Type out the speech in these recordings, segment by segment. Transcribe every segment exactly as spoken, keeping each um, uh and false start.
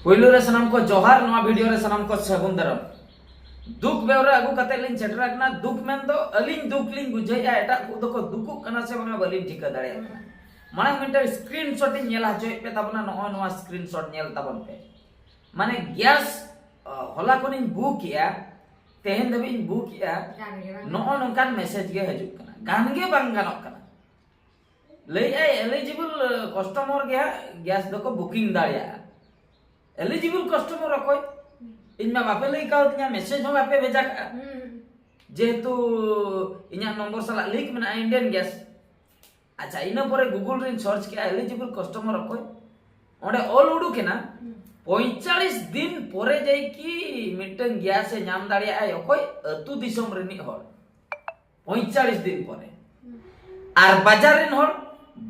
ᱯᱳᱭᱞᱳ ᱨᱮ ᱥᱟᱱᱟᱢ ᱠᱚ ᱡᱚᱦᱟᱨ, ᱱᱚᱣᱟ ᱵᱷᱤᱰᱤᱭᱳ ᱨᱮ ᱥᱟᱱᱟᱢ ᱠᱚ ᱥᱟᱹᱜᱩᱱ ᱫᱟᱨᱟᱢ᱾ ᱫᱩᱠ ᱵᱮᱣᱨᱟ ᱟᱹᱜᱩ ᱠᱟᱛᱮ ᱞᱤᱧ ᱥᱮᱴᱮᱨ ᱟᱠᱟᱱᱟ᱾ ᱫᱩᱠ ᱢᱮᱱ ᱫᱚ ᱟᱹᱞᱤᱧ ᱫᱩᱠ ᱞᱤᱧ ᱵᱩᱡᱷᱟᱹᱣᱮᱫᱼᱟ, ᱮᱴᱟᱜ ᱠᱚ ᱫᱚᱠᱚ ᱫᱩᱠᱩᱜ ᱠᱟᱱᱟ ᱥᱮ ᱵᱟᱝᱟ ᱵᱟᱹᱞᱤᱧ ᱴᱷᱤᱠᱟᱹ ᱫᱟᱲᱮᱭᱟᱜ ᱠᱟᱱᱟ᱾ ᱢᱟᱲᱟᱝ ᱢᱤᱫᱴᱟᱝ ᱥᱠᱨᱤᱱ ᱥᱚᱴ ᱤᱧ ᱧᱮᱞ ᱦᱚᱪᱚᱭᱮᱫ ᱯᱮ ᱛᱟᱵᱚᱱᱟ, ᱱᱚᱜᱼᱚᱭ ᱱᱚᱣᱟ ᱥᱠᱨᱤᱱ ᱥᱚᱴ ᱧᱮᱞ ᱛᱟᱵᱚᱱ ᱯᱮ᱾ ᱢᱟᱱᱮ ᱜᱮᱥ, ᱚ, ᱦᱚᱞᱟ ᱠᱷᱚᱱᱤᱧ ᱵᱩᱠ ᱮᱜᱼᱟ, ᱛᱮᱦᱮᱧ ᱫᱷᱟᱹᱵᱤᱡ ᱤᱧ ᱵᱩᱠ ᱮᱜᱼᱟ, ᱜᱟᱱ ᱜᱮ ᱵᱟᱝ ᱱᱚᱜᱼᱚ ᱱᱚᱝᱠᱟᱱ ᱢᱮᱥᱮᱡᱽ ᱜᱮ ᱦᱤᱡᱩᱜ ᱠᱟᱱᱟ, ᱜᱟᱱ ᱜᱮ ᱵᱟᱝ ᱜᱟᱱᱚᱜ ᱠᱟᱱᱟ᱾ ᱞᱟᱹᱭᱮᱜᱼᱟᱭ eligible customer ᱜᱮ ᱦᱟᱸᱜ ᱜᱮᱥ ᱫᱚᱠᱚ ᱵᱩᱠᱤᱝ ᱫᱟᱲᱮᱭᱟᱜᱼᱟ᱾ eligible customer ᱚᱠᱚᱭ? ᱤᱧ ᱢᱟ ᱵᱟᱯᱮ ᱞᱟᱹᱭ ᱠᱟᱣᱫᱤᱧᱟ, ᱢᱮᱥᱮᱡᱽ ᱦᱚᱸ ᱵᱟᱯᱮ ᱵᱷᱮᱡᱟ ᱠᱟᱜᱼᱟ᱾ ᱦᱩᱸ᱾ ᱡᱮᱦᱮᱛᱩ ᱤᱧᱟᱹᱜ ᱱᱚᱢᱵᱚᱨ ᱥᱟᱞᱟᱜ ᱞᱤᱝᱠ ᱢᱮᱱᱟᱜᱼᱟ Indian Gas᱾ ᱟᱪᱪᱷᱟ, ᱤᱱᱟᱹ ᱯᱚᱨᱮ ᱜᱩᱜᱩᱞ ᱨᱤᱧ ᱥᱟᱨᱪ ᱠᱮᱜᱼᱟ eligible customer ᱚᱠᱚᱭ, ᱚᱸᱰᱮ ᱚᱞ ᱩᱰᱩᱠ ᱮᱱᱟ ᱦᱩᱸ᱾ ᱯᱚᱸᱭᱛᱟᱞᱤᱥ ᱫᱤᱱ ᱯᱚᱨᱮ ᱡᱟᱭᱠᱤ ᱢᱤᱫᱴᱟᱝ ᱜᱮᱥ ᱮ ᱧᱟᱢ ᱫᱟᱲᱮᱭᱟᱜᱼᱟᱭ ᱚᱠᱚᱭ? ᱟᱹᱛᱩ ᱫᱤᱥᱚᱢ ᱨᱤᱱᱤᱡ ᱦᱚᱲ᱾ ᱯᱚᱸᱭᱛᱟᱞᱤᱥ ᱫᱤᱱ ᱯᱚᱨᱮ᱾ ᱦᱩᱸ᱾ ᱟᱨ ᱵᱟᱡᱟᱨ ᱨᱤᱱ ᱦᱚᱲ,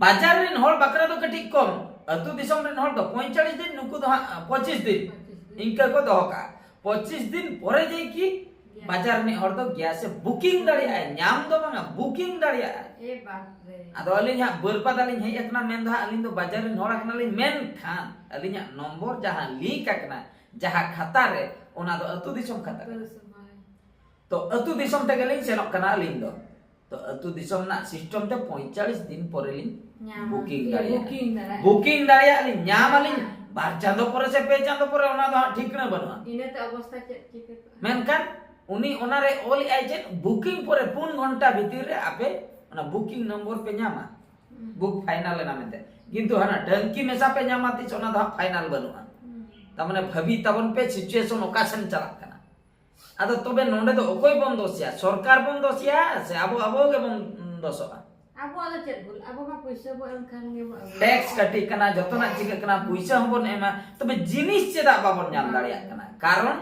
ᱵᱟᱡᱟᱨ ᱨᱤᱱ ᱦᱚᱲ ᱵᱟᱠᱷᱨᱟ ᱫᱚ ᱠᱟᱹᱴᱤᱡ ᱠᱚᱢ, ᱟᱹᱛᱩ ᱫᱤᱥᱚᱢ ᱨᱤᱱ ᱦᱚᱲ ᱫᱚ ᱯᱚᱸᱭᱛᱟᱞᱤᱥ ᱫᱤᱱ, ᱱᱩᱠᱩ ᱫᱚ ᱦᱟᱸᱜ ᱯᱚᱸᱪᱤᱥ ᱫᱤᱱ᱾ ᱯᱚᱸᱪᱤᱥ ᱫᱤᱱ᱾ ᱤᱱᱠᱟᱹ ᱠᱚ ᱫᱚᱦᱚ ᱠᱟᱜᱼᱟ᱾ ᱯᱚᱸᱪᱤᱥ ᱫᱤᱱ ᱯᱚᱨᱮ ᱡᱟᱭᱠᱤ ᱜᱮᱥ᱾ ᱵᱟᱡᱟᱨ ᱨᱤᱱᱤᱡ ᱦᱚᱲ ᱫᱚ ᱜᱮᱥ ᱮ ᱵᱩᱠᱤᱝ ᱫᱟᱲᱮᱭᱟᱜᱼᱟ, ᱧᱟᱢ ᱫᱚ ᱵᱟᱝᱟ, ᱵᱩᱠᱤᱝ ᱫᱟᱲᱮᱭᱟᱜᱼᱟ᱾ ᱮ ᱵᱟᱯ ᱨᱮ᱾ ᱟᱫᱚ ᱟᱹᱞᱤᱧ ᱦᱟᱸᱜ ᱵᱟᱹᱨᱯᱟᱫᱟ ᱞᱤᱧ ᱦᱮᱡ ᱟᱠᱟᱱᱟ, ᱢᱮᱱ ᱫᱚ ᱦᱟᱸᱜ ᱟᱹᱞᱤᱧ ᱫᱚ ᱵᱟᱡᱟᱨ ᱨᱤᱱ ᱦᱚᱲ ᱠᱟᱱᱟᱞᱤᱧ, ᱢᱮᱱᱠᱷᱟᱱ ᱟᱹᱞᱤᱧᱟᱜ ᱱᱚᱢᱵᱚᱨ ᱡᱟᱦᱟᱸ ᱞᱤᱝᱠ ᱟᱠᱟᱱᱟ, ᱡᱟᱦᱟᱸ ᱠᱷᱟᱛᱟ ᱨᱮ, ᱚᱱᱟ ᱫᱚ ᱟᱹᱛᱩ ᱫᱤᱥᱚᱢ ᱠᱷᱟᱛᱟ ᱨᱮ᱾ ᱟᱹᱛᱩ ᱫᱤᱥᱚᱢ, ᱦᱳᱭ᱾ ᱛᱚ ᱟᱹᱛᱩ ᱫᱤᱥᱚᱢ ᱛᱮᱜᱮ ᱞᱤᱧ ᱥᱮᱱᱚᱜ ᱠᱟᱱᱟ ᱟᱹᱞᱤᱧ ᱫᱚ᱾ ᱛᱚ ᱟᱹᱛᱩ ᱫᱤᱥᱚᱢ ᱨᱮᱱᱟᱜ ᱥᱤᱥᱴᱮᱢ ᱛᱮ ᱯᱚᱸᱭᱛᱟᱞᱤᱥ ᱫᱤᱱ ᱯᱚᱨᱮ ᱞᱤᱧ ᱧᱟᱢᱟ᱾ ᱵᱩᱠᱤᱝ ᱫᱟᱲᱮᱭᱟᱜᱼᱟ᱾ ᱵᱩᱠᱤᱝ ᱫᱟᱲᱮᱭᱟᱜᱼᱟ᱾ ᱵᱩᱠᱤᱝ ᱫᱟᱲᱮᱭᱟᱜᱼᱟ ᱞᱤᱧ, ᱧᱟᱢ ᱟᱹᱞᱤᱧ᱾ ᱦᱮᱸ᱾ ᱵᱟᱨ ᱪᱟᱸᱫᱚ ᱯᱚᱨᱮ ᱥᱮ ᱯᱮ ᱪᱟᱸᱫᱚ ᱯᱚᱨᱮ, ᱚᱱᱟ ᱫᱚ ᱦᱟᱸᱜ ᱴᱷᱤᱠᱟᱹᱱᱟ ᱵᱟᱹᱱᱩᱜᱼᱟ᱾ ᱤᱱᱟᱹᱛᱮ ᱚᱵᱚᱥᱛᱟ ᱪᱮᱫ ᱪᱤᱠᱟᱹ ᱠᱚᱜᱼᱟ? ᱢᱮᱱᱠᱷᱟᱱ ᱩᱱᱤ ᱚᱱᱟᱨᱮ ᱚᱞ ᱮᱫᱟᱭ ᱪᱮᱫ, ᱵᱩᱠᱤᱝ ᱯᱚᱨᱮ ᱯᱩᱱ ᱜᱷᱚᱱᱴᱟ ᱵᱷᱤᱛᱤᱨ ᱨᱮ ᱟᱯᱮ ᱚᱱᱟ ᱵᱩᱠᱤᱝ ᱱᱚᱢᱵᱚᱨ ᱯᱮ ᱧᱟᱢᱟ᱾ ᱦᱩᱸ᱾ ᱵᱩᱠ ᱯᱷᱟᱭᱱᱟᱞ ᱮᱱᱟ ᱢᱮᱱᱛᱮ᱾ ᱠᱤᱱᱛᱩ ᱦᱟᱱᱟ ᱴᱟᱝᱠᱤ ᱢᱮᱥᱟ ᱯᱮ ᱧᱟᱢᱟ ᱛᱤᱥ, ᱚᱱᱟ ᱫᱚ ᱦᱟᱸᱜ ᱯᱷᱟᱭᱱᱟᱞ ᱵᱟᱹᱱᱩᱜᱼᱟ᱾ ᱦᱩᱸ᱾ ᱛᱟᱨ ᱢᱟᱱᱮ ᱵᱷᱟᱹᱵᱤ ᱛᱟᱵᱚᱱ ᱯᱮ situation ᱚᱠᱟ ᱥᱮᱱ ᱪᱟᱞᱟᱜ ᱠᱟᱱᱟ᱾ ᱟᱫᱚ ᱛᱚᱵᱮ ᱱᱚᱰᱮ ᱫᱚ ᱚᱠᱚᱭ ᱵᱚᱱ ᱫᱳᱥᱮᱭᱟ? ᱥᱚᱨᱠᱟᱨ ᱵᱚᱱ ᱫᱳᱥᱮᱭᱟ ᱥᱮ ᱟᱵᱚ ᱟᱵᱚ ᱜᱮᱵᱚᱱ ᱫᱳᱥᱚᱜᱼᱟ? ᱟᱵᱚᱣᱟᱜ ᱫᱚ ᱪᱮᱫ ᱵᱷᱩᱞ? ᱟᱵᱚ ᱢᱟ ᱯᱩᱭᱥᱟᱹ ᱵᱚ ᱮᱢ ᱠᱷᱟᱱ ᱜᱮ ᱵᱚ ᱟᱹᱜᱩᱭᱟ᱾ ᱴᱮᱠᱥ ᱠᱟᱹᱴᱤᱡ ᱠᱟᱱᱟ, ᱡᱚᱛᱚᱱᱟᱜ ᱪᱤᱠᱟᱹᱜ ᱠᱟᱱᱟ, ᱯᱩᱭᱥᱟᱹ ᱦᱚᱸᱵᱚᱱ ᱮᱢᱟ, ᱛᱚᱵᱮ ᱡᱤᱱᱤᱥ ᱪᱮᱫᱟᱜ ᱵᱟᱵᱚᱱ ᱧᱟᱢ ᱵᱟᱝ᱾ ᱫᱟᱲᱮᱭᱟᱜ ᱠᱟᱱᱟ? ᱠᱟᱨᱚᱱ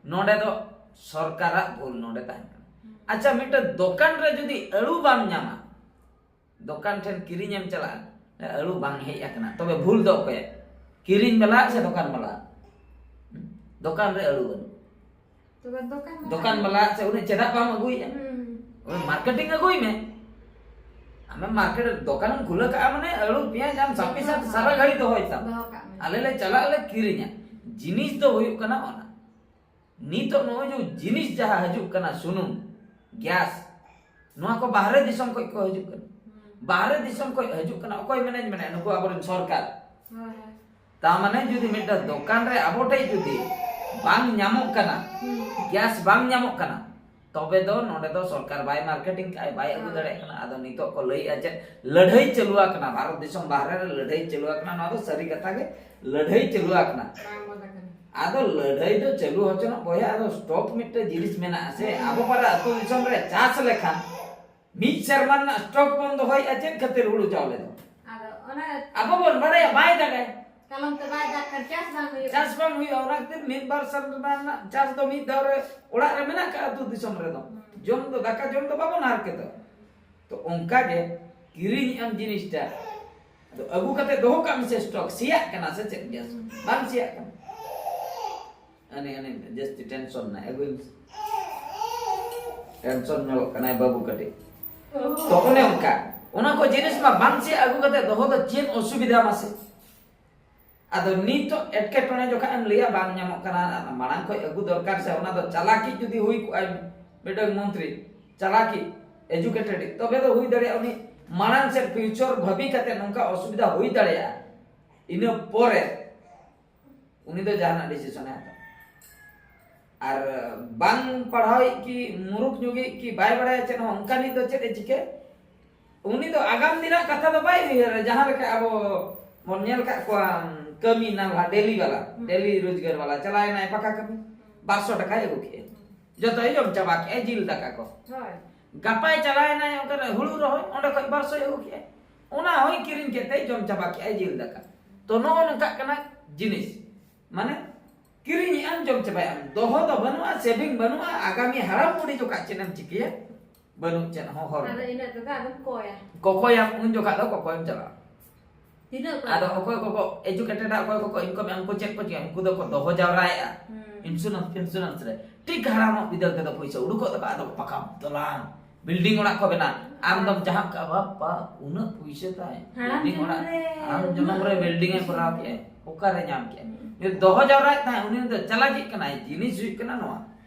ᱱᱚᱰᱮ ᱫᱚ ᱥᱚᱨᱠᱟᱨᱟᱜ ᱵᱷᱩᱞ ᱱᱚᱰᱮ ᱛᱟᱦᱮᱱ ᱠᱟᱱᱟ᱾ ᱦᱩᱸ᱾ ᱟᱪᱪᱷᱟ, ᱢᱤᱫᱴᱮᱱ ᱫᱚᱠᱟᱱ ᱨᱮ ᱡᱩᱫᱤ ᱟᱹᱞᱩ ᱵᱟᱢ ᱧᱟᱢᱟ, ᱫᱚᱠᱟᱱ ᱴᱷᱮᱱ ᱠᱤᱨᱤᱧ ᱮᱢ ᱪᱟᱞᱟᱜᱼᱟ, ᱟᱹᱞᱩ ᱵᱟᱝ ᱦᱮᱡ ᱟᱠᱟᱱᱟ, ᱛᱚᱵᱮ ᱵᱷᱩᱞ ᱫᱚ ᱚᱠᱚᱭᱟᱜ? ᱠᱤᱨᱤᱧ ᱵᱟᱞᱟ ᱥᱮ ᱫᱚᱠᱟᱱ ᱵᱟᱞᱟ? ᱫᱚᱠᱟᱱ ᱨᱮ ᱟᱹᱞᱩ ᱵᱟᱹᱱᱩᱜ᱾ ᱛᱚᱵᱮ ᱫᱚᱠᱟᱱ ᱵᱟᱞᱟ ᱫᱚᱠᱟᱱ ᱵᱟᱞᱟ ᱥᱮ ᱩᱱᱤ ᱪᱮᱫᱟᱜ ᱵᱟᱢ ᱟᱹᱜᱩᱭᱮᱫᱼᱟ? ᱦᱩᱸ᱾ ᱩᱱᱤ ᱢᱟᱨᱠᱮᱴᱤᱝ ᱟᱹᱜᱩᱭ ᱢᱮ᱾ ᱟᱢᱮᱢ ᱢᱟᱨᱠᱮᱴ ᱫᱚᱠᱟᱱᱮᱢ ᱠᱷᱩᱞᱟᱹᱣ ᱠᱟᱜᱼᱟ ᱢᱟᱱᱮ ᱟᱹᱞᱩ, ᱯᱮᱸᱭᱟᱡᱽ ᱟᱢ ᱥᱟᱯᱤ ᱥᱟᱯ ᱥᱟᱨᱟ ᱜᱷᱟᱹᱲᱤ ᱫᱚᱦᱚᱭ ᱛᱟᱢ᱾ ᱫᱚᱦᱚ ᱠᱟᱜ ᱢᱮ᱾ ᱟᱞᱮ ᱞᱮ ᱪᱟᱞᱟᱜ ᱟᱞᱮ ᱠᱤᱨᱤᱧᱟ᱾ ᱡᱤᱱᱤᱥ ᱫᱚ ᱦᱩᱭᱩᱜ ᱠᱟᱱᱟ ᱚᱱᱟ᱾ ᱱᱤᱛᱚᱜ ᱱᱚᱜᱼᱚᱭ ᱡᱮ ᱡᱤᱱᱤᱥ ᱡᱟᱦᱟᱸ ᱦᱤᱡᱩᱜ ᱠᱟᱱᱟ, ᱥᱩᱱᱩᱢ, ᱜᱮᱥ, ᱱᱚᱣᱟ ᱠᱚ ᱵᱟᱦᱨᱮ ᱫᱤᱥᱚᱢ ᱠᱷᱚᱱ ᱠᱚ ᱦᱤᱡᱩᱜ ᱠᱟᱱᱟ᱾ ᱵᱟᱦᱨᱮ ᱫᱤᱥᱚᱢ ᱠᱷᱚᱱ ᱦᱤᱡᱩᱜ ᱠᱟᱱᱟ, ᱚᱠᱚᱭ ᱢᱮᱱᱮᱡᱽ ᱢᱮᱱᱮᱫ? ᱱᱩᱠᱩ ᱟᱵᱚᱨᱮᱱ ᱥᱚᱨᱠᱟᱨ᱾ ᱦᱳᱭ, ᱦᱳᱭ᱾ ᱛᱟ ᱢᱟᱱᱮ ᱡᱩᱫᱤ ᱢᱤᱫᱴᱟᱝ ᱫᱚᱠᱟᱱ ᱨᱮ ᱟᱵᱚ ᱴᱷᱮᱡ ᱡᱩᱫᱤ ᱵᱟᱝ ᱧᱟᱢᱚᱜ ᱠᱟᱱᱟ, ᱦᱩᱸ᱾ ᱜᱮᱥ ᱵᱟᱝ ᱧᱟᱢᱚᱜ ᱠᱟᱱᱟ, ᱛᱚᱵᱮ ᱫᱚ ᱱᱚᱰᱮ ᱫᱚ ᱥᱚᱨᱠᱟᱨ ᱵᱟᱭ ᱢᱟᱨᱠᱮᱴᱤᱝ ᱠᱟᱜᱼᱟᱭ, ᱵᱟᱭ ᱟᱹᱜᱩ ᱦᱮᱸ᱾ ᱫᱟᱲᱮᱭᱟᱜ ᱠᱟᱱᱟ᱾ ᱟᱫᱚ ᱱᱤᱛᱚᱜ ᱠᱚ ᱞᱟᱹᱭᱮᱫᱼᱟ ᱪᱮᱫ, ᱞᱟᱹᱲᱦᱟᱹᱭ ᱪᱟᱹᱞᱩ ᱟᱠᱟᱱᱟ, ᱵᱷᱟᱨᱚᱛ ᱫᱤᱥᱚᱢ ᱵᱟᱦᱨᱮ ᱨᱮ ᱞᱟᱹᱲᱦᱟᱹᱭ ᱪᱟᱹᱞᱩ ᱟᱠᱟᱱᱟ᱾ ᱱᱚᱣᱟ ᱫᱚ ᱥᱟᱹᱨᱤ ᱠᱟᱛᱷᱟ ᱜᱮ, ᱞᱟᱹᱲᱦᱟᱹᱭ ᱪᱟᱹᱞᱩ ᱟᱠᱟᱱᱟ᱾ ᱵᱟᱝ ᱵᱚᱱᱫᱚ ᱠᱟᱱᱟ᱾ ᱟᱫᱚ ᱞᱟᱹᱲᱦᱟᱹᱭ ᱫᱚ ᱪᱟᱹᱞᱩ ᱦᱚᱪᱚᱱᱚᱜ ᱵᱚᱭᱦᱟ, ᱟᱫᱚ ᱥᱴᱚᱠ ᱢᱤᱫᱴᱮᱱ ᱡᱤᱱᱤᱥ ᱢᱮᱱᱟᱜᱼᱟ ᱥᱮ, ᱦᱮᱸ᱾ ᱟᱵᱚ ᱯᱟᱨᱟ ᱟᱹᱛᱩ ᱫᱤᱥᱚᱢ ᱨᱮ ᱪᱟᱥ ᱞᱮᱠᱷᱟᱱ ᱢᱤᱫ ᱥᱮᱨᱢᱟ ᱨᱮᱱᱟᱜ ᱥᱴᱚᱠ ᱵᱚᱱ ᱫᱚᱦᱚᱭᱮᱫᱼᱟ ᱪᱮᱫ ᱠᱷᱟᱹᱛᱤᱨ ᱦᱩᱲᱩ ᱪᱟᱣᱞᱮ ᱫᱚ? ᱟᱫᱚ ᱚᱱᱟ ᱟᱵᱚ ᱵᱚᱱ ᱵᱟᱲᱟᱭᱟ ᱵᱟᱭ ᱫᱟᱜᱟᱭ᱾ ᱠᱟᱞᱚᱢ ᱛᱮ ᱵᱟᱭ ᱫᱟᱜ ᱠᱷᱟᱱ ᱪᱟᱥ ᱵᱟᱝ ᱦᱩᱭᱩᱜᱼᱟ᱾ ᱪᱟᱥ ᱵᱟᱝ ᱦᱩᱭᱩᱜᱼᱟ, ᱚᱱᱟ ᱠᱷᱟᱹᱛᱤᱨ ᱢᱤᱫ ᱵᱟᱨ ᱥᱮᱨᱢᱟ ᱨᱮᱱᱟᱜ ᱪᱟᱥ ᱫᱚ ᱢᱤᱫ ᱫᱷᱟᱣ ᱨᱮ ᱚᱲᱟᱜ ᱨᱮ ᱢᱮᱱᱟᱜ ᱠᱟᱜᱼᱟ ᱟᱹᱛᱩ ᱫᱤᱥᱚᱢ ᱨᱮᱫᱚ᱾ ᱦᱩᱸ᱾ ᱡᱚᱢ ᱫᱚ, ᱫᱟᱠᱟ ᱡᱚᱢ ᱫᱚ ᱵᱟᱵᱚᱱ ᱦᱟᱨᱠᱮᱛᱚᱜ᱾ ᱛᱚ ᱚᱱᱠᱟ ᱜᱮ ᱠᱤᱨᱤᱧ ᱟᱢ ᱡᱤᱱᱤᱥᱴᱟ, ᱟᱫᱚ ᱟᱹᱜᱩ ᱠᱟᱛᱮ ᱫᱚᱦᱚ ᱠᱟᱜ ᱢᱮᱥᱮ ᱥᱴᱚᱠ, ᱥᱮᱭᱟᱜ ᱠᱟᱱᱟ ᱥᱮ ᱪᱮᱫ ᱜᱮᱥ? ᱦᱩᱸ᱾ ᱵᱟᱝ ᱥᱮᱭᱟᱜ ᱠᱟᱱᱟ᱾ ᱟᱹᱱᱤ, ᱟᱹᱱᱤ ᱡᱟᱹᱥᱛᱤ ᱴᱮᱱᱥᱚᱱ ᱱᱟᱭ, ᱟᱹᱜᱩᱭ ᱢᱮᱥᱮ᱾ ᱴᱮᱱᱥᱚᱱ ᱧᱚᱜᱚᱜ ᱠᱟᱱᱟᱭ ᱵᱟᱹᱵᱩ ᱠᱟᱹᱴᱤᱡ᱾ ᱛᱚ ᱚᱱᱮ ᱚᱱᱠᱟ, ᱚᱱᱟ ᱠᱚ ᱡᱤᱱᱤᱥ ᱢᱟ ᱵᱟᱝ ᱥᱮᱭᱟᱜ, ᱟᱹᱜᱩ ᱠᱟᱛᱮ ᱫᱚᱦᱚ ᱫᱚ ᱪᱮᱫ ᱚᱥᱩᱵᱤᱫᱷᱟ ᱢᱟᱥᱮ? ᱟᱫᱚ ᱱᱤᱛᱚᱜ ᱮᱴᱠᱮᱴᱚᱬᱮ ᱡᱚᱠᱷᱚᱱ ᱮᱢ ᱞᱟᱹᱭᱟ ᱵᱟᱝ ᱧᱟᱢᱚᱜ ᱠᱟᱱᱟ, ᱢᱟᱲᱟᱝ ᱠᱷᱚᱱ ᱟᱹᱜᱩ ᱫᱚᱨᱠᱟᱨ ᱥᱮ, ᱚᱱᱟ ᱫᱚ ᱪᱟᱞᱟᱠᱤᱡ ᱡᱩᱫᱤ ᱦᱩᱭ ᱠᱚᱜᱼᱟᱭ ᱢᱤᱫᱴᱟᱝ ᱢᱚᱱᱛᱨᱤ, ᱪᱟᱞᱟᱠᱤᱡ, ᱮᱡᱩᱠᱮᱴᱮᱰ, ᱛᱚᱵᱮ ᱫᱚ ᱦᱩᱭ ᱫᱟᱲᱮᱭᱟᱜᱼᱟ ᱩᱱᱤ ᱢᱟᱲᱟᱝ ᱥᱮᱫ ᱯᱷᱤᱭᱩᱪᱟᱨ ᱵᱷᱟᱹᱵᱤ ᱠᱟᱛᱮ ᱱᱚᱝᱠᱟ ᱚᱥᱩᱵᱤᱫᱷᱟ ᱦᱩᱭ ᱫᱟᱲᱮᱭᱟᱜᱼᱟ, ᱤᱱᱟᱹ ᱯᱚᱨᱮ ᱩᱱᱤ ᱫᱚ ᱡᱟᱦᱟᱱᱟᱜ ᱰᱤᱥᱤᱥᱚᱱ ᱮ ᱦᱟᱛᱟᱣᱟ᱾ ᱟᱨ ᱵᱟᱝ ᱯᱟᱲᱦᱟᱣᱤᱡ ᱠᱤ ᱢᱩᱨᱩᱠᱷ ᱧᱚᱜᱤᱡ ᱠᱤ ᱵᱟᱭ ᱵᱟᱲᱟᱭᱟ ᱪᱮᱫ ᱦᱚᱸ, ᱚᱱᱠᱟᱱᱤᱡ ᱫᱚ ᱪᱮᱫ ᱮ ᱪᱤᱠᱟᱹ? ᱩᱱᱤ ᱫᱚ ᱟᱜᱟᱢ ᱫᱤᱱᱟᱜ ᱠᱟᱛᱷᱟ ᱫᱚ ᱵᱟᱭ ᱩᱭᱦᱟᱹᱨᱟ᱾ ᱡᱟᱦᱟᱸ ᱞᱮᱠᱟ ᱟᱵᱚ ᱵᱚᱱ ᱧᱮᱞ ᱠᱟᱜ ᱠᱚᱣᱟ, ᱠᱟᱹᱢᱤ ᱱᱟᱞᱦᱟ ᱰᱮᱞᱤ ᱵᱟᱞᱟ, ᱦᱩᱸ᱾ ᱰᱮᱞᱤ ᱨᱳᱡᱽᱜᱟᱨ ᱵᱟᱞᱟ ᱪᱟᱞᱟᱣ ᱮᱱᱟᱭ ᱯᱟᱠᱟ ᱠᱟᱹᱢᱤ, ᱵᱟᱨᱥᱚ ᱴᱟᱠᱟᱭ ᱟᱹᱜᱩ ᱠᱮᱜᱼᱟ, ᱡᱚᱛᱚᱭ ᱡᱚᱢ ᱪᱟᱵᱟ ᱠᱮᱜᱼᱟ ᱡᱤᱞ ᱫᱟᱠᱟ ᱠᱚ᱾ ᱦᱳᱭ᱾ ᱜᱟᱯᱟᱭ ᱪᱟᱞᱟᱣ ᱮᱱᱟᱭ ᱚᱱᱠᱟ ᱨᱮ ᱦᱩᱲᱩ ᱨᱚᱦᱚᱭ, ᱚᱸᱰᱮ ᱠᱷᱚᱡ ᱵᱟᱨᱥᱚᱭ ᱟᱹᱜᱩ ᱠᱮᱜᱼᱟ, ᱚᱱᱟ ᱦᱚᱸᱭ ᱠᱤᱨᱤᱧ ᱠᱮᱫ ᱛᱮᱭ ᱡᱚᱢ ᱪᱟᱵᱟ ᱠᱮᱜᱼᱟ ᱡᱤᱞ ᱫᱟᱠᱟ᱾ ᱛᱚ ᱱᱚᱜᱼᱚ ᱱᱚᱝᱠᱟᱜ ᱠᱟᱱᱟ ᱡᱤᱱᱤᱥ, ᱢᱟᱱᱮ ᱠᱤᱨᱤᱧᱮᱜ ᱟᱢ, ᱡᱚᱢ ᱪᱟᱵᱟᱭᱮᱜ ᱟᱢ, ᱫᱚᱦᱚ ᱫᱚ ᱵᱟᱹᱱᱩᱜᱼᱟ, ᱥᱮᱵᱷᱤᱝ ᱵᱟᱹᱱᱩᱜᱼᱟ, ᱟᱜᱟᱢᱤ ᱦᱟᱲᱟᱢ ᱵᱩᱲᱦᱤ ᱡᱚᱠᱷᱟᱜ ᱪᱮᱫ ᱮᱢ ᱪᱤᱠᱟᱹᱭᱟ? ᱵᱟᱹᱱᱩᱜ ᱪᱮᱫ ᱦᱚᱸ ᱦᱚᱨ᱾ ᱟᱫᱚ ᱤᱱᱟᱹᱜ ᱛᱮᱫᱚ ᱟᱫᱚᱢ ᱠᱚᱭᱟ᱾ ᱠᱚᱠᱚᱭᱟᱢ, ᱩᱱ ᱡᱚᱠᱷᱟᱜ ᱫᱚ ᱠᱚᱠᱚᱭᱮᱢ ᱪᱟᱞᱟᱜᱼᱟ᱾ ᱛᱤᱱᱟᱹᱜ ᱠᱚ ᱟᱫᱚ ᱮᱢᱟ? ᱚᱠᱚᱭ ᱠᱚᱠᱚ educated ᱟ, ᱚᱠᱚᱭ ᱠᱚᱠᱚ income ᱮᱫᱟ, ᱩᱱᱠᱩ ᱪᱮᱫ ᱠᱚ ᱪᱤᱠᱟᱹᱭᱟ? ᱩᱱᱠᱩ ᱫᱚᱠᱚ ᱫᱚᱦᱚ ᱡᱟᱣᱨᱟᱭᱮᱜᱼᱟ᱾ ᱦᱩᱸ᱾ Insurance, insurance ᱨᱮ᱾ ᱴᱷᱤᱠ ᱦᱟᱲᱟᱢᱚᱜ ᱵᱤᱫᱟᱹᱞ ᱛᱮᱫᱚ ᱯᱩᱭᱥᱟᱹ ᱩᱰᱩᱠᱚᱜ ᱛᱟᱠᱚᱣᱟ, ᱟᱫᱚ ᱯᱟᱠᱟ ᱫᱚᱞᱟᱱ, building ᱚᱲᱟᱜ ᱠᱚ ᱵᱮᱱᱟᱣ᱾ ᱟᱢ ᱫᱚᱢ ᱪᱟᱦᱟᱜ ᱠᱟᱜᱼᱟ, ᱵᱟᱯᱟ, ᱩᱱᱟᱹᱜ ᱯᱩᱭᱥᱟᱹ ᱛᱟᱭ᱾ ᱦᱟᱲᱟᱢ building ᱡᱚᱱᱚᱢ ᱚᱲᱟᱜ, ᱨᱮ ᱦᱟᱲᱟᱢ ᱡᱚᱱᱚᱢ ᱨᱮ ᱩᱱᱟᱹᱜ building ᱮ ᱯᱩᱭᱥᱟᱹ᱾ ᱠᱚᱨᱟᱣ ᱠᱮᱜᱼᱟᱭ᱾ ᱚᱠᱟᱨᱮ ᱧᱟᱢ ᱠᱮᱜᱼᱟᱭ? ᱦᱩᱸ᱾ ᱫᱚᱦᱚ ᱡᱟᱣᱨᱟᱭᱮᱫ ᱛᱟᱦᱮᱸᱫ, ᱩᱱᱤ ᱫᱚ ᱪᱟᱞᱟᱠᱤᱜ ᱠᱟᱱᱟᱭ᱾ ᱡᱤᱱᱤᱥ ᱦᱩᱭᱩᱜ ᱠᱟᱱᱟ ᱱᱚᱣᱟ,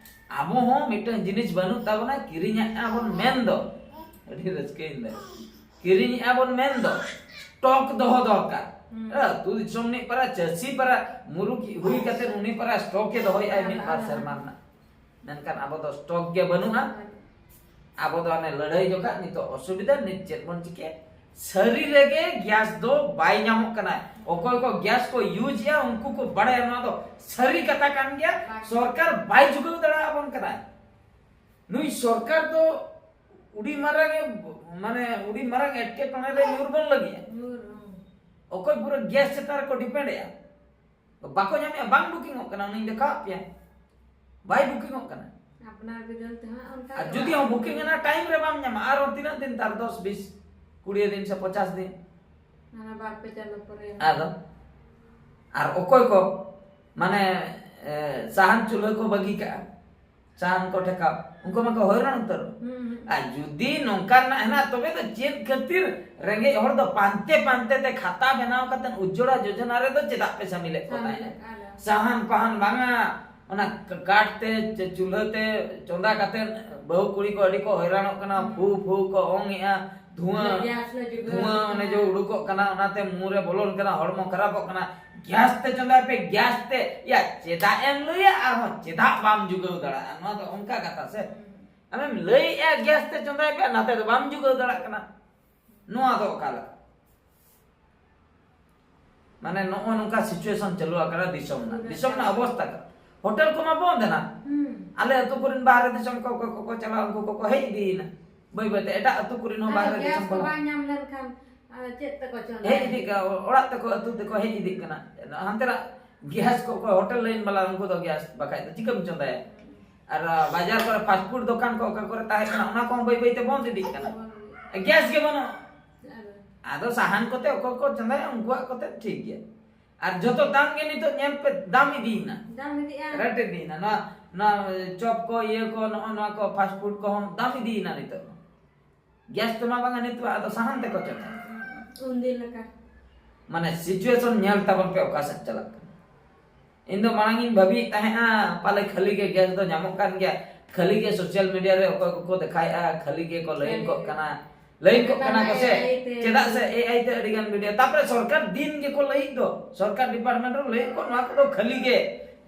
ᱟᱵᱚ ᱦᱚᱸ ᱢᱤᱫᱴᱟᱝ ᱡᱤᱱᱤᱥ ᱵᱟᱹᱱᱩᱜ ᱛᱟᱵᱚᱱᱟ, ᱠᱤᱨᱤᱧᱮᱫᱼᱟ ᱵᱚᱱ ᱢᱮᱱ ᱫᱚ, ᱟᱹᱰᱤ ᱨᱟᱹᱥᱠᱟᱹᱧ ᱞᱟᱹᱭ, ᱠᱤᱨᱤᱧᱮᱫᱼᱟ ᱵᱚᱱ ᱢᱮᱱ ᱫᱚ, ᱴᱚᱠ ᱫᱚᱦᱚ ᱫᱚᱨᱠᱟᱨ᱾ ᱦᱩᱸ᱾ ᱟᱹᱛᱩ ᱫᱤᱥᱚᱢ ᱨᱤᱱᱤᱡ ᱯᱟᱨᱟ ᱪᱟᱹᱥᱤ ᱯᱟᱨᱟ ᱢᱩᱨᱩᱠ ᱦᱩᱭ ᱠᱟᱛᱮ ᱩᱱᱤ ᱯᱟᱨᱟ ᱥᱴᱚᱠ ᱮ ᱫᱚᱦᱚᱭᱮᱫᱼᱟ ᱢᱤᱫ ᱵᱟᱨ ᱥᱮᱨᱢᱟ ᱨᱮᱱᱟᱜ᱾ ᱢᱮᱱᱠᱷᱟᱱ ᱟᱵᱚ ᱫᱚ ᱥᱴᱚᱠ ᱜᱮ ᱵᱟᱹᱱᱩᱜᱼᱟ᱾ ᱟᱵᱚ ᱫᱚ ᱦᱟᱱᱮ ᱞᱟᱹᱲᱦᱟᱹᱭ ᱡᱚᱠᱷᱟᱜ ᱱᱤᱛᱚᱜ ᱚᱥᱩᱵᱤᱫᱷᱟ, ᱱᱤᱛ ᱪᱮᱫ ᱵᱚᱱ ᱪᱤᱠᱟᱹᱭᱟ? ᱥᱟᱹᱨᱤ ᱨᱮᱜᱮ ᱜᱮᱥ ᱫᱚ ᱵᱟᱭ ᱧᱟᱢᱚᱜ ᱠᱟᱱᱟ᱾ ᱚᱠᱚᱭ ᱠᱚ ᱜᱮᱥ ᱠᱚ ᱤᱭᱩᱡᱽ ᱮᱫᱼᱟ, ᱩᱱᱠᱩ ᱠᱚ ᱵᱟᱲᱟᱭᱟ ᱱᱚᱣᱟ ᱫᱚ ᱥᱟᱹᱨᱤ ᱠᱟᱛᱷᱟ ᱠᱟᱱ ᱜᱮᱭᱟ᱾ ᱥᱚᱨᱠᱟᱨ ᱵᱟᱭ ᱡᱩᱜᱟᱹᱣ ᱫᱟᱲᱮᱭᱟᱵᱚᱱ ᱠᱟᱱᱟ᱾ ᱱᱩᱭ ᱥᱚᱨᱠᱟᱨ ᱫᱚ ᱩᱰᱤ ᱢᱟᱨᱟᱝ ᱮ, ᱢᱟᱱᱮ ᱩᱰᱤ ᱢᱟᱨᱟᱝ ᱮᱴᱠᱮᱴᱚᱬᱮ ᱨᱮ ᱧᱩᱨ ᱵᱚᱱ ᱞᱟᱹᱜᱤᱫᱼᱟ᱾ ᱧᱩᱨ, ᱦᱩᱸ᱾ ᱚᱠᱚᱭ ᱯᱩᱨᱟᱹ ᱜᱮᱥ ᱪᱮᱛᱟᱱ ᱨᱮᱠᱚ ᱰᱤᱯᱮᱱᱰ ᱮᱫᱼᱟ, ᱵᱟᱠᱚ ᱧᱟᱢᱮᱫᱼᱟ, ᱵᱟᱝ ᱵᱩᱠᱤᱝᱚᱜ ᱠᱟᱱᱟ᱾ ᱚᱱᱮᱧ ᱫᱮᱠᱷᱟᱣᱟᱫ ᱯᱮᱭᱟ, ᱵᱟᱭ ᱵᱩᱠᱤᱝᱚᱜ ᱠᱟᱱᱟ᱾ ᱟᱯᱱᱟᱨ ᱵᱤᱫᱟᱹᱞ ᱛᱮᱦᱚᱸ ᱚᱱᱠᱟ ᱟᱨ ᱜᱮ ᱡᱩᱫᱤ ᱵᱟᱝ ᱦᱚᱸ ᱵᱩᱠᱤᱝ ᱮᱱᱟ, ᱴᱟᱭᱤᱢ ᱨᱮ ᱵᱟᱢ ᱧᱟᱢᱟ᱾ ᱟᱨᱚ ᱛᱤᱱᱟᱹᱜ ᱫᱤᱱ ᱛᱟᱨ, ᱫᱚᱥ, ᱵᱤᱥ, ᱠᱩᱲᱤ ᱫᱤᱱ ᱥᱮ ᱯᱚᱪᱟᱥ ᱫᱤᱱ᱾ ᱦᱟᱱᱟ ᱵᱟᱨ ᱯᱮ ᱪᱟᱸᱫᱚ ᱯᱚᱨᱮ᱾ ᱟᱫᱚ ᱟᱨ ᱚᱠᱚᱭ ᱠᱚ ᱢᱟᱱᱮ, ᱮ, ᱥᱟᱦᱟᱱ ᱪᱩᱞᱦᱟᱹ ᱠᱚ ᱵᱟᱹᱜᱤ ᱠᱟᱜᱼᱟ, ᱥᱟᱦᱟᱱ ᱠᱚ ᱴᱷᱮᱠᱟᱣ, ᱩᱱᱠᱩ ᱢᱟᱠᱚ ᱦᱚᱭᱨᱟᱱ ᱩᱛᱟᱹᱨᱚᱜ᱾ ᱦᱩᱸ, ᱦᱩᱸ᱾ ᱟᱨ ᱡᱩᱫᱤ ᱱᱚᱝᱠᱟ ᱨᱮᱱᱟᱜ ᱦᱮᱱᱟᱜ, ᱛᱚᱵᱮ ᱫᱚ ᱪᱮᱫ ᱠᱷᱟᱹᱛᱤᱨ ᱨᱮᱸᱜᱮᱡ ᱦᱚᱲ ᱫᱚ ᱯᱟᱱᱛᱮ ᱯᱟᱱᱛᱮ ᱛᱮ ᱠᱷᱟᱛᱟ ᱵᱮᱱᱟᱣ ᱠᱟᱛᱮ ᱩᱡᱽᱡᱚᱲᱟ ᱡᱳᱡᱚᱱᱟ ᱨᱮᱫᱚ ᱪᱮᱫᱟᱜ ᱯᱮ ᱥᱟᱢᱤᱞᱮᱫ ᱠᱚ ᱛᱟᱦᱮᱸᱫ? ᱥᱟᱦᱟᱱ ᱯᱟᱦᱟᱱ ᱵᱟᱝᱟ, ᱚᱱᱟ ᱠᱟᱴ ᱛᱮ, ᱪᱮ ᱪᱩᱞᱦᱟᱹ ᱛᱮ ᱪᱚᱸᱫᱟ ᱠᱟᱛᱮ ᱵᱟᱹᱦᱩ ᱠᱩᱲᱤ ᱠᱚ ᱟᱹᱰᱤ ᱠᱚ ᱦᱚᱭᱨᱟᱱᱚᱜ ᱠᱟᱱᱟ, ᱦᱩᱸ᱾ ᱯᱷᱩ ᱯᱷᱩ ᱠᱚ ᱚᱝ ᱮᱜᱼᱟ, ᱫᱷᱩᱣᱟᱹ, ᱚᱱᱟ ᱜᱮᱥ ᱞᱮ ᱡᱩᱜᱟᱹᱲ ᱫᱷᱩᱣᱟᱹ ᱠᱟᱱᱟ᱾ ᱚᱱᱮ ᱡᱮ ᱩᱰᱩᱠᱚᱜ ᱠᱟᱱᱟ, ᱚᱱᱟᱛᱮ ᱢᱩ ᱨᱮ ᱵᱚᱞᱚᱱ ᱠᱟᱱᱟ, ᱦᱚᱲᱢᱚ ᱠᱷᱟᱨᱟᱯᱚᱜ ᱠᱟᱱᱟ᱾ ᱜᱮᱥ ᱛᱮ ᱪᱚᱸᱫᱟᱭ ᱯᱮ, ᱜᱮᱥ ᱛᱮ᱾ ᱭᱟ, ᱪᱮᱫᱟᱜ ᱮᱢ ᱞᱟᱹᱭᱟ ᱟᱨᱦᱚᱸ ᱪᱮᱫᱟᱜ ᱵᱟᱢ ᱡᱩᱜᱟᱹᱣ ᱫᱟᱲᱮᱭᱟᱜᱼᱟ? ᱱᱚᱣᱟ ᱫᱚ ᱚᱱᱠᱟ ᱠᱟᱛᱷᱟ ᱥᱮ? ᱟᱢᱮᱢ ᱞᱟᱹᱭᱮᱜᱼᱟ ᱜᱮᱥ ᱛᱮ ᱪᱚᱸᱫᱟᱭ ᱯᱮ, ᱱᱟᱛᱮ ᱫᱚ ᱵᱟᱢ ᱡᱩᱜᱟᱹᱣ ᱫᱟᱲᱮᱭᱟᱜ ᱠᱟᱱᱟ᱾ ᱱᱚᱣᱟ ᱫᱚ ᱚᱠᱟ ᱞᱮᱠᱟ? ᱢᱟᱱᱮ ᱱᱚᱜᱼᱚ ᱱᱚᱝᱠᱟ situation ᱪᱟᱹᱞᱩ ᱟᱠᱟᱱᱟ ᱫᱤᱥᱚᱢ ᱨᱮᱱᱟᱜ, ᱫᱤᱥᱚᱢ ᱨᱮᱱᱟᱜ ᱚᱵᱚᱥᱛᱟ ᱠᱟᱱᱟ᱾ ᱦᱳᱴᱮᱞ ᱠᱚᱢᱟ ᱵᱚᱱᱫ ᱮᱱᱟ᱾ ᱦᱩᱸ᱾ ᱟᱞᱮ ᱟᱹᱛᱩ ᱠᱚᱨᱮᱱ ᱵᱟᱦᱨᱮ ᱫᱤᱥᱚᱢ ᱠᱚ, ᱠᱚ, ᱠᱚ, ᱠᱚ ᱪᱟᱞᱟᱣ, ᱩᱱᱠᱩ ᱠᱚᱠᱚ ᱦᱮᱡ ᱤᱫᱤᱭᱮᱱᱟ᱾ ᱵᱟᱹᱭ ᱵᱟᱹᱭ ᱛᱮ ᱮᱴᱟᱜ ᱟᱹᱛᱩ ᱠᱚᱨᱮᱱ ᱦᱚᱸ ᱟᱫᱚ ᱵᱟᱦᱨᱮ ᱜᱮᱥ ᱫᱤᱥᱚᱢ ᱠᱚ ᱠᱷᱚᱱ ᱵᱟᱝ ᱧᱟᱢ ᱞᱮᱱᱠᱷᱟᱱ, ᱟᱫᱚ ᱪᱮᱫ ᱛᱮᱠᱚ ᱪᱚᱸᱫᱟᱭᱟ? ᱦᱮᱡ ᱤᱫᱤᱜ ᱠᱟᱱᱟ, ᱚᱲᱟᱜ ᱛᱮᱠᱚ, ᱟᱹᱛᱩ ᱛᱮᱠᱚ ᱦᱮᱡ ᱤᱫᱤᱜ ᱠᱟᱱᱟ᱾ ᱦᱟᱱᱛᱮᱱᱟᱜ ᱜᱮᱥ ᱠᱚ, ᱚᱠᱚᱭ ᱦᱳᱴᱮᱞ ᱞᱟᱭᱤᱱ ᱵᱟᱞᱟ, ᱩᱱᱠᱩ ᱫᱚ ᱜᱮᱥ ᱵᱟᱠᱷᱟᱡ ᱫᱚ ᱪᱤᱠᱟᱹᱢ ᱪᱚᱸᱫᱟᱭᱟ? ᱟᱨ, ᱟ, ᱵᱟᱡᱟᱨ ᱠᱚᱨᱮ ᱯᱷᱟᱥᱴ ᱯᱷᱩᱰ ᱫᱚᱠᱟᱱ ᱠᱚ ᱚᱠᱟ ᱠᱚᱨᱮ ᱛᱟᱦᱮᱸ ᱠᱟᱱᱟ, ᱚᱱᱟ ᱠᱚᱦᱚᱸ ᱵᱟᱹᱭ ᱵᱟᱹᱭ ᱛᱮ ᱵᱚᱱᱫ ᱤᱫᱤᱜ ᱠᱟᱱᱟ᱾ ᱜᱮᱥ ᱜᱮ ᱵᱟᱹᱱᱩᱜᱼᱟ᱾ ᱟᱫᱚ ᱥᱟᱦᱟᱱ ᱠᱚᱛᱮ ᱚᱠᱚᱭ ᱠᱚ ᱪᱚᱸᱫᱟᱭᱟ, ᱩᱱᱠᱩᱣᱟᱜ ᱠᱚᱛᱮ ᱴᱷᱤᱠ ᱜᱮᱭᱟ᱾ ᱟᱨ ᱡᱚᱛᱚ ᱫᱟᱢ ᱜᱮ ᱱᱤᱛᱚᱜ ᱧᱮᱞ ᱯᱮ, ᱫᱟᱢ ᱤᱫᱤᱭᱮᱱᱟ᱾ ᱫᱟᱢ ᱤᱫᱤᱜᱼᱟ᱾ ᱨᱮᱴ ᱤᱫᱤᱭᱮᱱᱟ᱾ ᱱᱚᱣᱟ, ᱱᱚᱣᱟ ᱪᱚᱯ ᱠᱚ, ᱤᱭᱟᱹ ᱠᱚ, ᱱᱚᱜᱼᱚ ᱱᱚᱣᱟ ᱠᱚ ᱯᱷᱟᱥᱴ ᱯᱷᱩᱰ ᱠᱚᱦᱚᱸ ᱫᱟᱢ ᱤᱫᱤᱭᱮᱱᱟ ᱱᱤᱛᱚᱜ᱾ ᱜᱮᱥ ᱛᱮᱢᱟ ᱵᱟᱝᱟ ᱱᱤᱛᱚᱜ, ᱟᱫᱚ ᱥᱟᱦᱟᱱ ᱛᱮᱠᱚ ᱪᱚᱸᱫᱟᱭᱟ᱾ ᱩᱱᱫᱤᱱ ᱞᱮᱠᱟ᱾ ᱢᱟᱱᱮ situation ᱧᱮᱞ ᱛᱟᱵᱚᱱ ᱯᱮ ᱚᱠᱟ ᱥᱮᱫ ᱪᱟᱞᱟᱜ ᱠᱟᱱᱟ᱾ ᱤᱧ ᱫᱚ ᱢᱟᱲᱟᱝ ᱤᱧ ᱵᱷᱟᱹᱵᱤᱭᱮᱫ ᱛᱟᱦᱮᱸᱜᱼᱟ, ᱯᱟᱞᱮ ᱠᱷᱟᱹᱞᱤ ᱜᱮ gas ᱫᱚ ᱧᱟᱢᱚᱜ ᱠᱟᱱ ᱜᱮᱭᱟ, ᱠᱷᱟᱹᱞᱤ ᱜᱮ social media ᱨᱮ ᱚᱠᱚᱭ ᱠᱚᱠᱚ ᱫᱮᱠᱷᱟᱣᱮᱫᱼᱟ, ᱠᱷᱟᱹᱞᱤ ᱜᱮᱠᱚ ᱞᱟᱹᱭᱤᱱ ᱠᱚᱜ ᱠᱟᱱᱟ, ᱞᱟᱹᱭᱤᱱ ᱠᱚᱜ ᱠᱟᱱᱟ ᱠᱚ ᱥᱮ᱾ ᱮ ᱟᱭ ᱛᱮ᱾ ᱪᱮᱫᱟᱜ ᱥᱮ A I ᱛᱮ ᱟᱹᱰᱤ ᱜᱟᱱ video, ᱛᱟᱯᱚᱨᱮ ᱥᱚᱨᱠᱟᱨ ᱫᱤᱱ ᱜᱮᱠᱚ ᱞᱟᱹᱭᱤᱫ ᱫᱚ, ᱥᱚᱨᱠᱟᱨ department ᱨᱮ ᱞᱟᱹᱭᱮᱫ ᱠᱚ ᱱᱚᱣᱟ ᱠᱚᱫᱚ ᱠᱷᱟᱹᱞᱤ ᱜᱮ,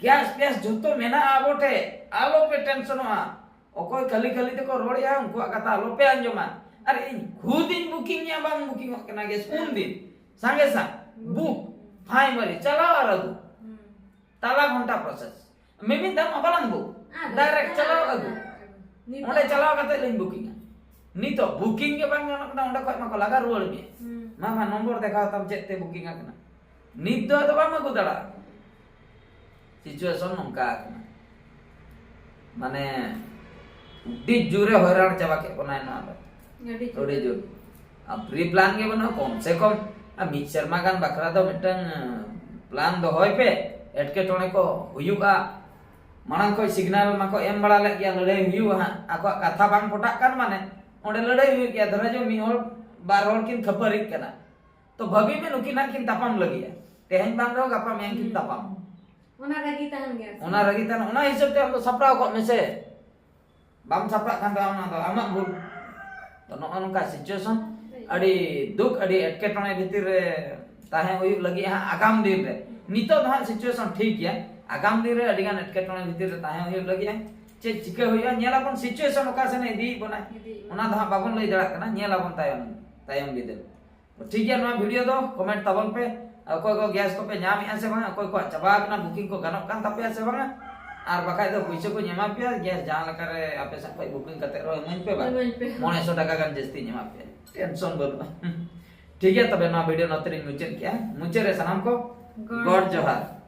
gas ᱯᱮᱥ ᱡᱚᱛᱚ ᱢᱮᱱᱟᱜᱼᱟ ᱟᱵᱚ ᱴᱷᱮᱡ, ᱟᱞᱚ ᱯᱮ ᱴᱮᱱᱥᱚᱱᱚᱜᱼᱟ᱾ ᱚᱠᱚᱭ ᱠᱷᱟᱹᱞᱤ ᱠᱷᱟᱹᱞᱤ ᱛᱮᱠᱚ ᱨᱚᱲᱮᱜᱼᱟ, ᱩᱱᱠᱩᱣᱟᱜ ᱠᱟᱛᱷᱟ ᱟᱞᱚ ᱯᱮ ᱟᱸᱡᱚᱢᱟ᱾ ᱟᱨ ᱤᱧ ᱠᱷᱩᱫ ᱤᱧ ᱵᱩᱠᱤᱝ ᱮᱜᱼᱟ, ᱵᱟᱝ ᱵᱩᱠᱤᱝᱚᱜ ᱠᱟᱱᱟ ᱜᱮᱥ ᱩᱱ ᱫᱤᱱ᱾ ᱥᱟᱸᱜᱮ ᱥᱟᱝ ᱵᱩᱠ, ᱯᱷᱟᱭ ᱢᱟᱨᱤ, ᱪᱟᱞᱟᱣ ᱟᱨ ᱟᱹᱜᱩ᱾ ᱛᱟᱞᱟ ᱜᱷᱚᱱᱴᱟ process᱾ ᱢᱤᱢᱤᱫ ᱫᱷᱟᱣ ᱢᱟ ᱵᱟᱞᱟᱝ ᱵᱩᱠ, direct ᱪᱟᱞᱟᱣ ᱟᱹᱜᱩ᱾ ᱚᱸᱰᱮ ᱪᱟᱞᱟᱣ ᱠᱟᱛᱮ ᱞᱤᱧ ᱵᱩᱠᱤᱝᱟ᱾ ᱱᱤᱛᱚᱜ ᱵᱩᱠᱤᱝ ᱜᱮ ᱵᱟᱝ ᱜᱟᱱᱚᱜ ᱠᱟᱱᱟ, ᱚᱸᱰᱮ ᱠᱷᱚᱡ ᱢᱟᱠᱚ ᱞᱟᱜᱟ ᱨᱩᱣᱟᱹᱲ ᱢᱮ᱾ ᱢᱟ, ᱢᱟ, ᱱᱚᱢᱵᱚᱨ ᱫᱮᱠᱷᱟᱣ ᱛᱟᱢ, ᱪᱮᱫ ᱛᱮ ᱵᱩᱠᱤᱝ ᱟᱠᱟᱱᱟ᱾ ᱱᱤᱛ ᱫᱚ ᱟᱫᱚ ᱵᱟᱢ ᱟᱹᱜᱩ ᱫᱟᱲᱮᱭᱟᱜᱼᱟ᱾ situation ᱱᱚᱝᱠᱟ ᱟᱠᱟᱱᱟ, ᱢᱟᱱᱮ ᱟᱹᱰᱤ ᱡᱳᱨᱮ ᱦᱚᱭᱨᱟᱱ ᱪᱟᱵᱟ ᱠᱮᱫ ᱵᱚᱱᱟᱭ ᱱᱚᱣᱟ ᱫᱚ᱾ ᱟᱹᱰᱤ ᱡᱳᱨ᱾ ᱟᱹᱰᱤ ᱡᱳᱨ᱾ ᱟᱨ pre plan ᱜᱮ ᱵᱟᱹᱱᱩᱜᱼᱟ, ᱠᱚᱢ ᱥᱮ ᱠᱚᱢ ᱟᱨ ᱢᱤᱫ ᱥᱮᱨᱢᱟ ᱜᱟᱱ ᱵᱟᱠᱷᱨᱟ ᱫᱚ ᱢᱤᱫᱴᱟᱝ plan ᱫᱚᱦᱚᱭ ᱯᱮ, ᱮᱴᱠᱮᱴᱚᱬᱮ ᱠᱚ ᱦᱩᱭᱩᱜᱼᱟ᱾ ᱢᱟᱲᱟᱝ ᱠᱷᱚᱡ signal ᱢᱟᱠᱚ ᱮᱢ ᱵᱟᱲᱟ ᱞᱮᱫ ᱜᱮᱭᱟ, ᱞᱟᱹᱲᱦᱟᱹᱭ ᱦᱩᱭᱩᱜᱼᱟ ᱦᱟᱸᱜ, ᱟᱠᱚᱣᱟᱜ ᱠᱟᱛᱷᱟ ᱵᱟᱝ ᱯᱚᱴᱟᱜ ᱠᱟᱱ ᱢᱟᱱᱮ ᱚᱸᱰᱮ ᱞᱟᱹᱲᱦᱟᱹᱭ ᱦᱩᱭᱩᱜ ᱜᱮᱭᱟ᱾ ᱫᱷᱚᱨᱟ ᱡᱚ ᱢᱤᱫ ᱦᱚᱲ ᱵᱟᱨ ᱦᱚᱲ ᱠᱤᱱ ᱠᱷᱟᱹᱯᱟᱹᱨᱤᱜ ᱠᱟᱱᱟ, ᱛᱚ ᱵᱷᱟᱹᱵᱤ ᱢᱮ ᱱᱩᱠᱤᱱ ᱦᱟᱸᱜ ᱠᱤᱱ ᱛᱟᱯᱟᱢ ᱞᱟᱹᱜᱤᱫᱼᱟ, ᱛᱮᱦᱮᱧ ᱵᱟᱝ ᱨᱮᱦᱚᱸ ᱜᱟᱯᱟ ᱢᱮᱭᱟᱝ ᱠᱤᱱ ᱛᱟᱯᱟᱢ᱾ ᱚᱱᱟ ᱨᱟᱹᱜᱤ ᱛᱟᱦᱮᱱ ᱜᱮᱭᱟ ᱥᱮ? ᱚᱱᱟ ᱨᱟᱹᱜᱤ ᱛᱟᱦᱮᱱ, ᱚᱱᱟ ᱦᱤᱥᱟᱹᱵ ᱛᱮ ᱟᱢ ᱫᱚ ᱥᱟᱯᱲᱟᱣ ᱠᱚᱜ ᱢᱮᱥᱮ᱾ ᱵᱟᱢ ᱥᱟᱯᱲᱟᱜ ᱠᱷᱟᱱ ᱫᱚ ᱟᱢᱟᱜ ᱫᱚ ᱟᱢᱟᱜ ᱵᱷᱩᱞ᱾ ᱛᱚ ᱱᱚᱜᱼᱚ ᱱᱚᱝᱠᱟ situation, ᱟᱹᱰᱤ ᱫᱩᱠ, ᱟᱹᱰᱤ ᱮᱴᱠᱮᱴᱚᱬᱮ ᱵᱷᱤᱛᱤᱨ ᱨᱮ ᱛᱟᱦᱮᱸ ᱦᱩᱭᱩᱜ ᱞᱟᱹᱜᱤᱫ ᱦᱟᱸᱜ ᱟᱜᱟᱢ ᱫᱤᱱ ᱨᱮ᱾ ᱱᱤᱛᱚᱜ ᱫᱚ ᱦᱟᱸᱜ situation ᱴᱷᱤᱠ ᱜᱮᱭᱟ, ᱟᱜᱟᱢ ᱫᱤᱱ ᱨᱮ ᱟᱹᱰᱤ ᱜᱟᱱ ᱮᱴᱠᱮᱴᱚᱬᱮ ᱵᱷᱤᱛᱤᱨ ᱨᱮ ᱛᱟᱦᱮᱸ ᱦᱩᱭᱩᱜ ᱞᱟᱹᱜᱤᱫ ᱦᱟᱸᱜ᱾ ᱪᱮᱫ ᱪᱤᱠᱟᱹ ᱦᱩᱭᱩᱜᱼᱟ, ᱧᱮᱞ ᱟᱵᱚᱱ situation ᱚᱠᱟ ᱥᱮᱱ ᱮ ᱤᱫᱤᱭᱮᱫ ᱵᱚᱱᱟ, ᱤᱫᱤᱭᱮᱫ ᱵᱚᱱᱟ᱾ ᱚᱱᱟ ᱫᱚ ᱦᱟᱸᱜ ᱵᱟᱵᱚᱱ ᱞᱟᱹᱭ ᱫᱟᱲᱮᱭᱟᱜ ᱠᱟᱱᱟ, ᱧᱮᱞ ᱟᱵᱚᱱ ᱛᱟᱭᱚᱢ, ᱛᱟᱭᱚᱢ ᱵᱤᱫᱟᱹᱞ᱾ ᱴᱷᱤᱠ ᱜᱮᱭᱟ, ᱱᱚᱣᱟ video ᱫᱚ comment ᱛᱟᱵᱚᱱ ᱯᱮ, ᱚᱠᱚᱭ ᱠᱚ gas ᱠᱚᱯᱮ ᱧᱟᱢᱮᱜᱼᱟ ᱥᱮ ᱵᱟᱝ, ᱚᱠᱚᱭ ᱠᱚᱣᱟᱜ ᱪᱟᱵᱟ ᱟᱠᱟᱱᱟ, booking ᱠᱚ ᱜᱟᱱᱚᱜ ᱠᱟᱱ ᱛᱟᱯᱮᱭᱟ ᱥᱮ ᱵᱟᱝᱟ, ᱟᱨ ᱵᱟᱠᱷᱟᱡ ᱫᱚ ᱯᱩᱭᱥᱟᱹ ᱠᱚᱧ ᱮᱢᱟ ᱯᱮᱭᱟ, gas ᱡᱟᱦᱟᱸ ᱞᱮᱠᱟ ᱨᱮ ᱟᱯᱮ ᱥᱮᱫ ᱠᱷᱚᱡ booking ᱠᱟᱛᱮ ᱨᱮᱦᱚᱸ ᱤᱢᱟᱹᱧ ᱯᱮ ᱵᱟᱝ, ᱤᱢᱟᱹᱧ ᱯᱮ᱾ ᱢᱚᱬᱮ ᱥᱚ ᱴᱟᱠᱟ ᱜᱟᱱ ᱡᱟᱹᱥᱛᱤᱧ ᱮᱢᱟ ᱯᱮᱭᱟ, tension ᱵᱟᱹᱱᱩᱜᱼᱟ᱾ ᱴᱷᱤᱠ ᱜᱮᱭᱟ, ᱛᱚᱵᱮ ᱱᱚᱣᱟ video ᱱᱚᱛᱮ ᱨᱤᱧ ᱢᱩᱪᱟᱹᱫ ᱠᱮᱜᱼᱟ᱾ ᱢᱩᱪᱟᱹᱫ ᱨᱮ ᱥᱟᱱᱟᱢ ᱠᱚ ᱜᱚᱰ ᱜᱚᱰ ᱡᱚᱦᱟᱨ᱾